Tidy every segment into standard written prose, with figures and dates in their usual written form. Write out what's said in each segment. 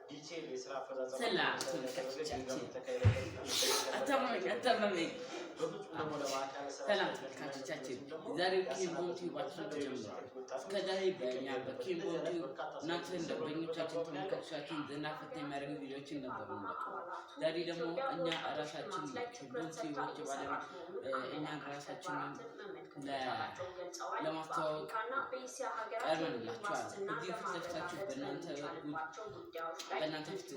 ሰላም ተመልካቾቻችን፣ አታመመኝ አታመመኝ። ሰላም ተመልካቾቻችን፣ የዛሬው ኬምቦን ቲዩባችን ተጀምሯል። እስከዛሬ በእኛ በኬምቦን ቲዩብ እናንተን ደንበኞቻችን፣ ተመልካቾቻችን ዘና ፈታ የሚያደርጉ ቪዲዮዎችን ነበር የምንለቀው። ዛሬ ደግሞ እኛ ራሳችን ኬምቦን ቲዩቦች ባለቤት እኛን ራሳችንን ለማስተዋወቅ ቀርበንላችኋል። እዚህ ፊት ለፊታችሁ በእናንተ ፊት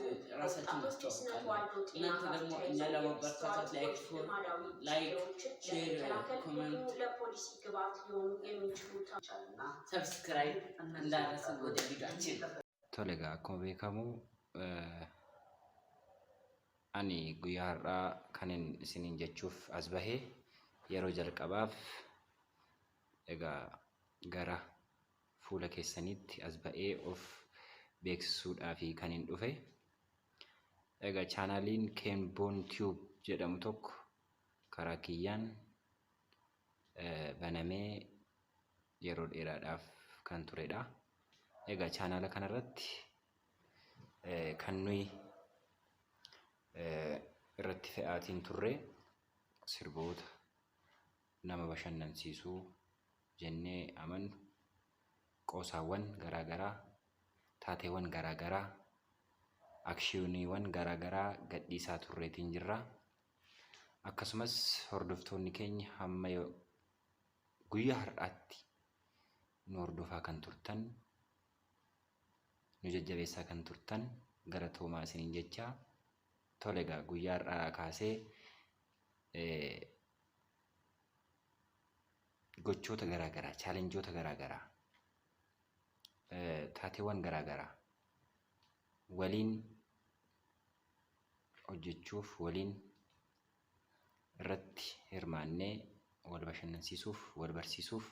ራሳችን እናስተዋውቃለን። እናንተ ደግሞ እኛ ለማበረታታት like፣ share፣ comment፣ subscribe እንዳረሱ። ወደ ቪዲዮአችን። Tole egaa akkuma beekamu ani guyyaa har'aa kanin isiniin jechuuf as bahee yeroo jalqabaaf egaa gara fuula keessaniitti as ba'ee of beeksisuudhaafi kanin dhufe. Egaa chaanaaliin Keenboon Tube jedhamu tokko karaa kiyyaan banamee yeroo dheeraadhaaf kan turedha. Egaa chaanaala kanarratti kan nuyi irratti fe'aatiin turre sirboota nama bashannansiisuu jennee amannu, qoosaawwan garaa garaa, taateewwan garaa garaa, akshiyooniiwwan garaa garaa gadhiisaa turreetiin jirra. Akkasumas hordoftoonni keenya hamma guyyaa har'aatti nu hordofaa kan turtan, nu jajjabeessaa kan turtan galatoomaa isiniin jechaa, tole egaa guyyaa har'aa kaasee gochoota garaa garaa, chaalenjoota garaa garaa, taateewwan garaa garaa waliin hojjechuuf, waliin irratti hirmaannee wal bashannansiisuuf, wal barsiisuuf,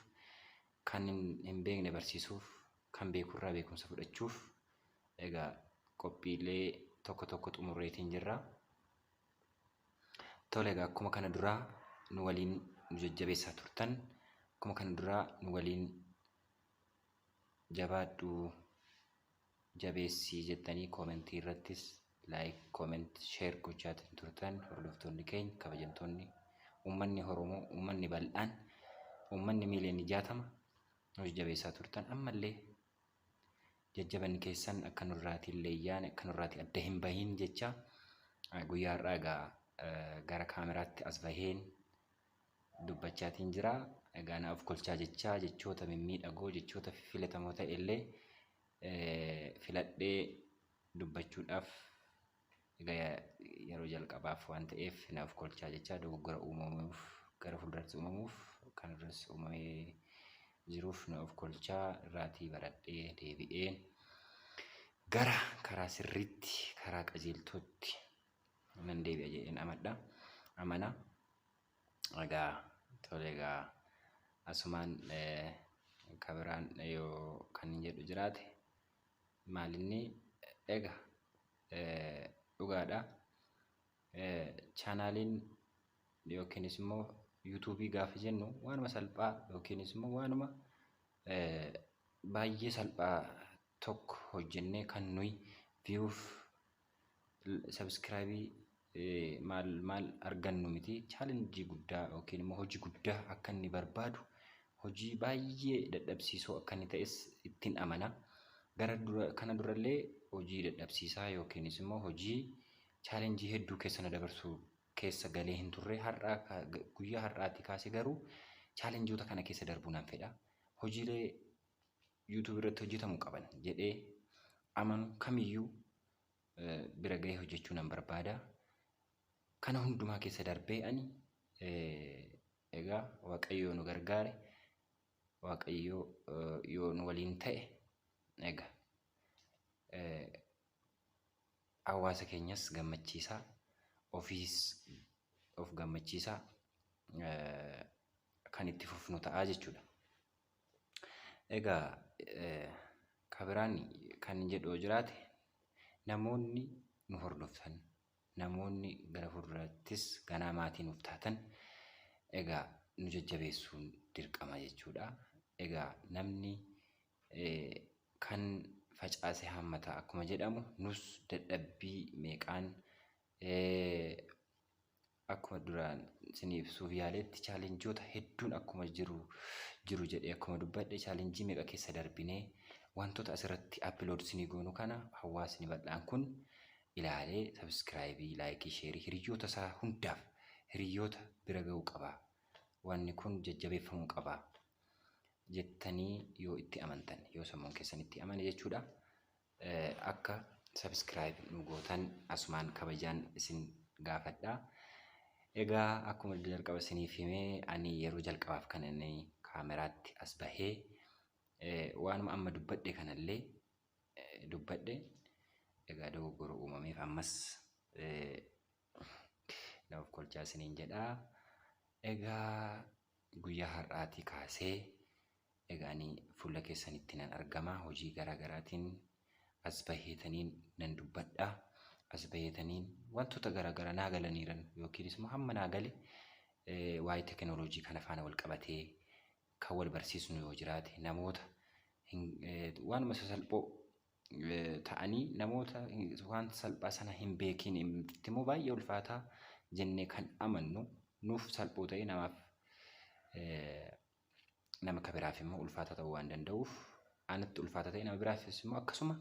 kan hin beekne barsiisuuf, kan beekurraa beekumsa fudhachuuf egaa qophiilee tokko tokko xumurreetiin jirra. Tole egaa akkuma kana duraa nu waliin nu jajjabeessaa turtan, akkuma kana duraa nu waliin jabaadhu, jabeessii jettanii koomentii irrattis like, comment, share gochaatiin turtan, hordoftoonni keenya kabajamtoonni, uummanni Oromoo, uummanni bal'aan, uummanni miiliyoonii 60 nu jajjabeessaa turtan, ammallee jajjabanni keessan akka nurraatii leeyyaane, akka nurraatii adda hin bahin jecha guyyaa har'aa egaa gara kaameraatti as baheen dubbachaatiin jira. Egaa naaf kolchaa jechaa jechoota mimmiidhagoo, jechoota filatamoo ta'e illee filadhee dubbachuudhaaf egaa yeroo jalqabaaf waan ta'eef naaf kolchaa jechaa, dogoggora uumamuuf, gara fuulduraatti uumamuuf, kan duras uumamee jiruuf naaf kolchaa, irraatii baradhee deebi'een gara karaa sirriitti, karaa qajeeltootti nan deebi'a jedheen amadha amana. Egaa tole egaa asumaan kabiraan yoo kan jedhu jiraate maalinni, egaa dhugaadha. Chaanaaliin yookiinis immoo yuutuubii gaafa jennu waanuma salphaa yookiinis immoo waanuma baay'ee salphaa tokko hojjennee kan nuyi view f subscribe maal maal argannu miti. Challenge guddaa yookiin immoo hojii guddaa akka inni barbaadu, hojii baay'ee dadhabsiisoo akka inni ta'es ittiin amana. Gara dura kana durallee hojii dadhabsiisaa yookiinis immoo hojii challenge hedduu keessa na dabarsu keessa galee hin turre. Har'aa guyyaa har'aatti kaasee garuu chaalenjoota kana keessa darbuu nan fedha. Hojiilee yuutuub irratti hojjetamuu qaban jedhee amanu kamiyyuu bira gahee hojjechuu nan barbaada. Kana hundumaa keessa darbee ani egaa Waaqayyo nu gargaare, Waaqayyo yoo nu waliin ta'e, egaa hawaasa keenyas gammachiisaa, ofiis of gammachiisaa kan itti fufnu ta'aa jechuudha. Egaa kabiraan kan jedhu yoo jiraate, namoonni nu hordoftan, namoonni gara fuulduraattis ganaa maatii nuuf taatan, egaa nu jajjabeessuun dirqama jechuudha. Egaa namni kan Facaase haammata akkuma jedhamu, nus dadhabbii meeqaan, akkuma duraan isinii ibsuuf yaaletti, challengeoota hedduun akkuma jiru jiru jedhee akkuma dubbadhe, challenge meeqa keessa darbinee wantoota asirratti upload isinii goonu kana hawaasni bal'aan kun ilaalee subscribe, like, share hiriyoota isaa hundaaf hiriyoota bira ga'uu qaba. Wanni kun jajjabeeffamuu qaba jettanii yoo itti amantan, yoo sammuun keessan itti amane jechuudha. Akka subscribe nu gootan asumaan kabajaan isin gaafadha. Egaa akkuma jalqaba isiniif himee, ani yeroo jalqabaaf kan inni kaameraatti as bahee waanuma amma dubbadhe kanallee dubbadhe. Egaa dogoggora uumameef ammas na of kolchaa isiniin jedhaa. Egaa guyyaa har'aatii kaasee egaa ani fuula keessanitti nan argama. Hojii garaa garaatiin as baheetaniin nan dubbadha. As baheetaniin wantoota garaa garaa naa galaniiran yookiinis immoo hamma naa gale waa'ee teekinooloojii kana faana wal qabatee kan wal barsiisnu yoo jiraate, namoota waanuma sasalphoo ta'anii namoota waan salphaa sana hin beekiin immoo baay'ee ulfaataa jennee kan amannu, nuuf salphoo ta'e namaaf nama kan biraaf immoo ulfaataa ta'uu waan danda'uuf, anatti ulfaataa ta'e nama biraafis immoo akkasuma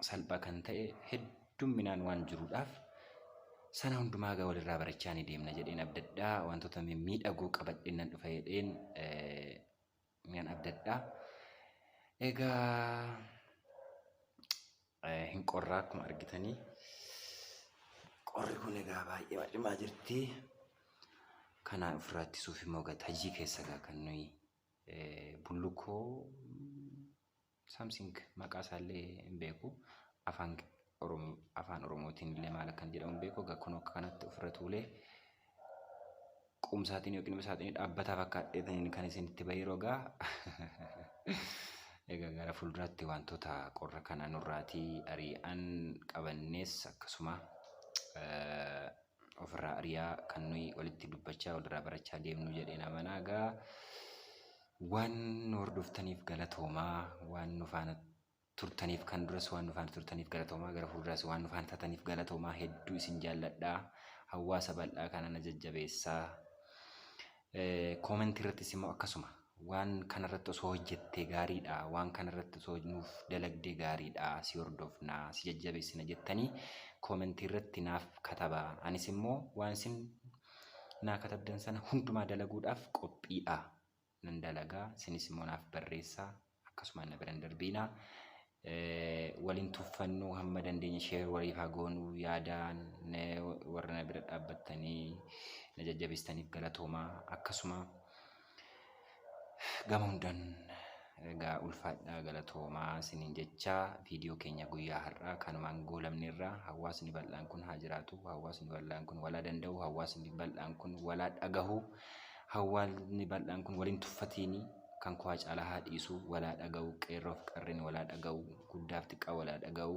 salphaa kan ta'e heddumminaan waan jiruudhaaf, sana hundumaa egaa walirraa barachaa ni deemna jedheen abdadhaa. Wantoota mimmiidhagoo qabadheen nan dhufa jedheen nan abdadhaa. Egaa hin qorraa akkuma argitanii. Qorri kun egaa baay'ee cimaa jirti. Kana ofirraa ittisuuf immoo egaa tajii keessa egaa kan nuyi bullukkoo something, maqaa isaallee hin beeku. Afaan Oromoo, afaan Oromootiin illee maal akkan jedhamu hin beeku. Egaa kun akka kanatti ofirra tuulee qumsaatiin yookiin immoo saaxinii dhaabbataa fakkaadheetaniin kan isin itti baheeru. Egaa gara fuulduraatti wantoota qorra kana nurraatii ari'an qabannees akkasuma ofirraa ari'aa kan nuyi walitti dubbachaa walirraa barachaa deemnu jedheen amanaa. Egaa waan nu hordoftaniif galatoomaa, waan nu faana turtaniif, kan duras waan nu faana turtaniif galatoomaa, gara fuulduraas waan nu faana taataniif galatoomaa. Hedduu isin jaalladhaa. Hawaasa bal'aa kana na jajjabeessaa. Comment irrattis immoo akkasuma waan kanarratti osoo hojjettee gaariidha, waan kanarratti osoo nuuf dalagdee gaariidha, si hordofnaa, si jajjabeessina jettanii comment irratti naaf katabaa. Anis immoo waan isin naa katabdan sana hundumaa dalaguudhaaf qophiidha. Nan dalagaa, isinis immoo naaf barreessaa, akkasumaan na biran darbiinaa. Waliin tuffannuu hamma dandeenye share waliif haa goonuu. Yaadaan warra na bira dhaabbattanii na jajjabeessitaniif galatoomaa. Akkasuma gama hundaan egaa ulfaadhaa, galatoomaa isiniin jechaa, viidiyoo keenya guyyaa har'aa kanumaan goolabneerra. Hawaasni bal'aan kun haa jiraatu, hawaasni bal'aan kun walaa danda'u, hawaasni bal'aan kun walaa dhagahu, hawaasni bal'aan kun waliin tuffatiini kan kuwaa caalaa haa dhiisu, walaa dhaga'u, qeerroof qarreen walaa dhaga'u, guddaaf xiqqaa walaa dhaga'u.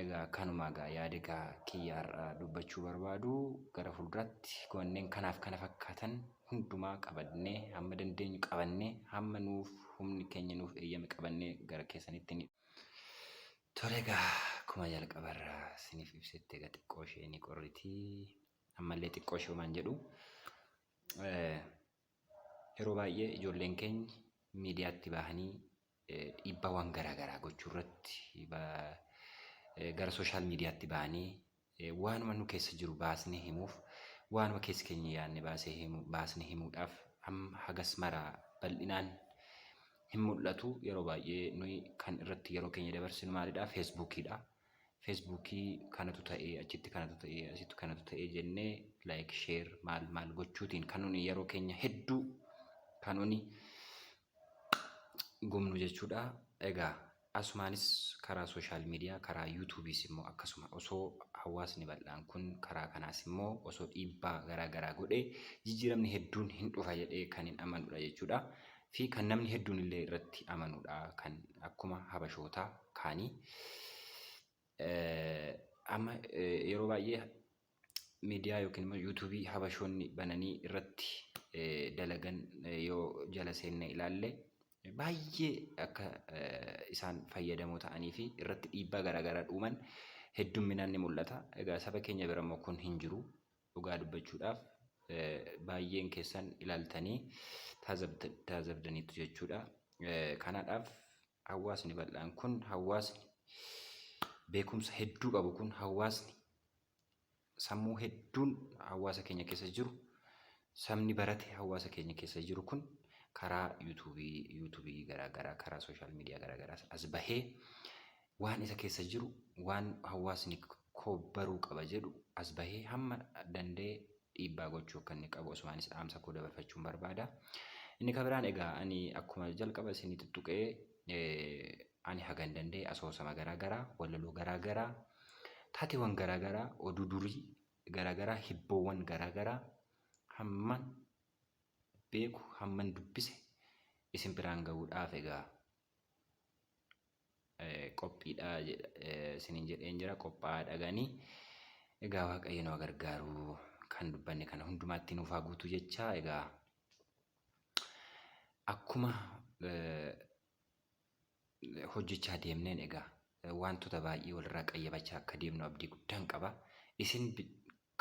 Egaa kanuma egaa yaada egaa kiyya har'aa dubbachuu barbaadu. Gara fuulduraatti wanneen kanaaf kana fakkaatan hundumaa qabannee, hamma dandeenyu qabannee, hamma nuuf humni keenya nuuf eeyyame qabannee gara keessanitti ni. Tole, egaa akkuma jalqabarraa isiniif ibsetti, egaa xiqqoo ishee ni qorritii, ammallee xiqqoo ishee homaan jedhu. Yeroo baay'ee ijoolleen keenya miidiyaatti bahanii dhiibbaawwan garaa garaa gochuu irratti, gara social mediatti bahanii waanuma nu keessa jiru baasnee himuuf, waanuma keessa keenya yaadne baasnee himuudhaaf amma hagas maraa bal'inaan hin mul'atu. Yeroo baay'ee nuyi kan irratti yeroo keenya dabarsinu maalidha? Facebookiidha. Facebookii kanatu ta'ee, achitti kanatu ta'ee, asitti kanatu ta'ee jennee like, share, maal maal gochuutiin kan nuni yeroo keenya hedduu kan nuni gubnu jechuudha. Egaa asumaanis karaa social media, karaa YouTubeis immoo akkasuma osoo hawaasni bal'aan kun karaa kanaas immoo osoo dhiibbaa garaa garaa godhee jijjiiramni hedduun hin dhufa jedhee kan hin amanudha jechuudha. Fi kan namni hedduun illee irratti amanudha, kan akkuma habashootaa kaanii. Amma yeroo baay'ee miidiyaa yookiin immoo YouTubeii habashoonni bananii irratti dalagan yoo jala seenne ilaalle baay'ee akka isaan fayyadamoo ta'anii fi irratti dhiibbaa garaagaraa uuman heddumminaan ni mul'ata. Egaa saba keenya bira immoo kun hin jiru. Dhugaa dubbachuudhaaf baay'een keessan ilaaltanii taazabdaniitu jechuudha. Kanaadhaaf hawaasni bal'aan kun, hawaasni beekumsa hedduu qabu kun, hawaasni sammuu hedduun hawaasa keenya keessa jiru, sabni barate hawaasa keenya keessa jiru kun karaa yuutuubii garaagaraa, karaa sooshaal miidiyaa garaagaraa as bahee waan isa keessa jiru, waan hawaasni koo baruu qaba jedhu as bahee hamma danda'e dhiibbaa gochuu akka inni qabu osumaanis dhaamsa koo dabarfachuun barbaada. Inni kan biraan egaa ani akkuma jalqaba isinii tuttuqee ani hagan danda'e asoosama garaagaraa, walaloo garaagaraa, taateewwan garaagaraa, oduu durii garaagaraa, hibboowwan garaagaraa hamman beeku, hamman dubbise isin biraan gahuudhaaf egaa qophiidha isiniin jedheen jira, qophaa'aa dhaganii. Egaa Waaqayyo nu haa gargaaru, kan dubbanne kana hundumaatti nuuf haa guutu jecha. Egaa akkuma hojjechaa deemneen egaa wantoota baay'ee walirraa qayyabachaa akka deemnu abdii guddaan qaba. Isin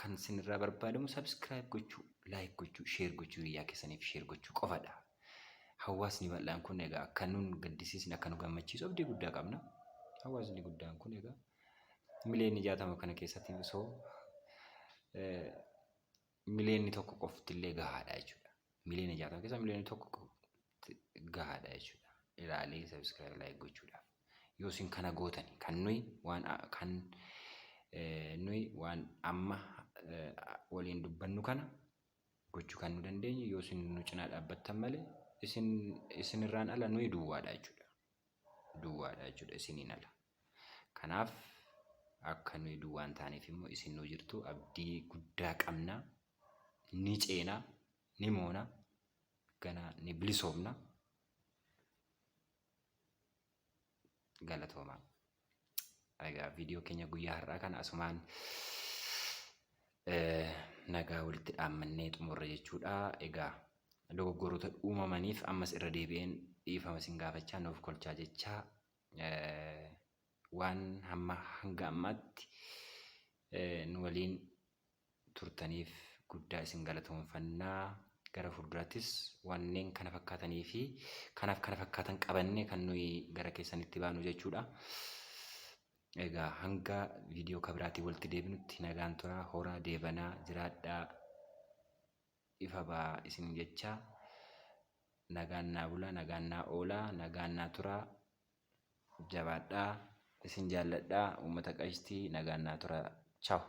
kan isinirraa barbaadamu subscribe gochuu, like gochuu, share gochuu, hiriyaa keessaniif share gochuu qofadha. Hawaasni bal'aan kun egaa akka nun gaddisiisne, akka nu gammachiisu abdii guddaa qabna. Hawaasni guddaan kun egaa miliyoonni 60 kana keessatti osoo miliyoonni 1 qoftillee gahaadha jechuudha. Miliyoona 60 keessa miliyoonni 1 qofti gahaadha jechuudha. Ilaalee subscribe, like gochuudhaaf. Yoo isin kana gootani kan nuyi waan kan nuyi waan amma waliin dubbannu kana gochuu kan nu dandeenyu yoo isin nu cinaa dhaabbattan malee isin isinirraan ala nuyi duwwaadha jechuudha. Duwwaadha jechuudha isiniin ala. Kanaaf akka nuyi duwwaa hin taaneef immoo isin nu jirtu, abdii guddaa qabna. Ni ceena, ni moona, ganaa ni bilisoomna. Galatoomaa. Egaa viidiyoo keenya guyyaa har'aa kana asumaan nagaa walitti dhaammannee xumurra jechuudha. Egaa dogoggoroota uumamaniif ammas irra deebi'een dhiifama isin gaafachaa, nuuf kolchaa jechaa, waan hamma hanga ammaatti nu waliin turtaniif guddaa isin galatoomfannaa. Gara fuulduraattis wanneen kana fakkaatanii fi kanaaf kana fakkaatan qabannee kan nuyi gara keessanitti baanu jechuudha. Egaa hanga viidiyoo kabiraatiin walitti deebinutti nagaan turaa, horaa deebanaa, jiraadhaa, ifa ba'aa isin jecha, nagaan naa bulaa, nagaan naa oolaa, nagaan naa turaa, jabaadhaa, isin jaalladhaa, uummata qashtii, nagaan naa turaa, ciao.